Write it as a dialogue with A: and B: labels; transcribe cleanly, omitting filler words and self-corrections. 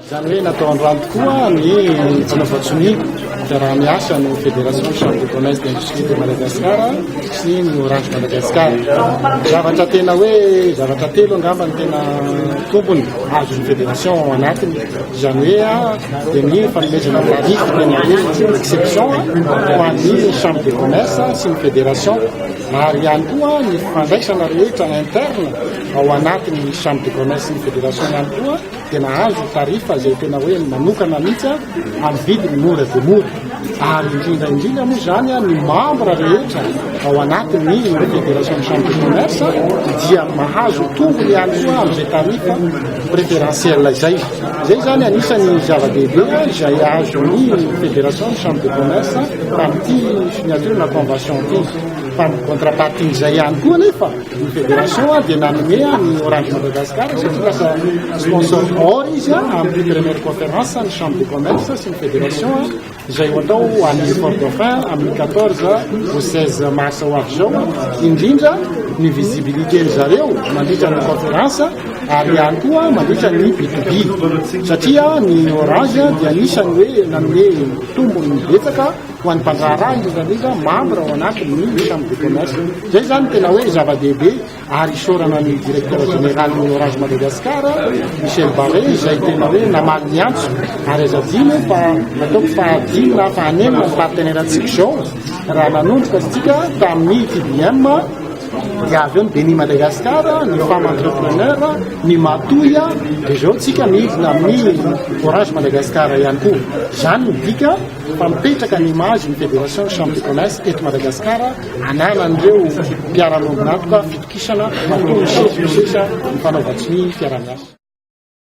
A: Izany hoe natao androany tokoa ny fanaovan-tsonia fiaraha-miasa ny Fédération Chambre de Commerce d'Industrie de Madagascar sy ny Orange Madagascar. Zavatra tena hoe zavatra telo angamba ny tena tombony azon'ny fédération ao anatiny. Izany hoe dia ny fanomezana tarif tena hoe exception ho an'ny Chambre de Commerce sy ny fédération ary ihany koa ny fandraisana rehetra interne ao anatin'ny Chambre de Commerce sy ny fédération ihany koa dia nahazo tarif izay tena hoe manokana mihitsy amin'ny vidiny mora dia mora. Ary indrindra indrindra moa izany ny membre rehetra ao anatin'ny Fédération Chambre de Commerce dia mahazo tombony ihany koa amin'izay tarif préférentiel izay. Izay izany anisan'ny zava-dehibe izay azon'ny Fédération Chambre de Commerce tamin'ity signature na convention ity. Fa ny contrepartie-n'izay ihany koa anefa Ny fédération dia nanome ny Orange Madagascar satria lasa sponsor or izy amin'ny première conférence ny chambre de commerce sy ny fédération izay ho atao any Fort Dauphin amin'ny 14 au 16 mars ho avy izao, indrindra ny visibilité ny zareo mandritra ny conférence ary ihany koa mandritra ny B2B, satria ny Orange dia anisan'ny hoe nanome tombony betsaka ho an'ny mpandraharaha indrindra indrindra membre ao anatin'ny chambre de commerce. Izay izany tena hoe zava-dehibe ary isaorana ny directeur général ny Orange Madagascar Michel Barret izay tena hoe namaly ny antso, ary aza adino fa ataoko fahadimy na fahanenina ny partenaire antsika izao raha nanomboka isika tamin'ny TBM, dia avy eo ny Beni Madagascar, ny Femme Entrepreneur, ny Matoy, dia izao tsika midina amin'ny Orange Madagascar ihany koa. Izany midika fa mipetraka ny image ny Fédération Chambre de Commerce eto Madagascar ananan'ireo mpiara-miombon'antoka fitokisana matoa misesy misesa ny fanaovan-tsonia fiaraha-miasa.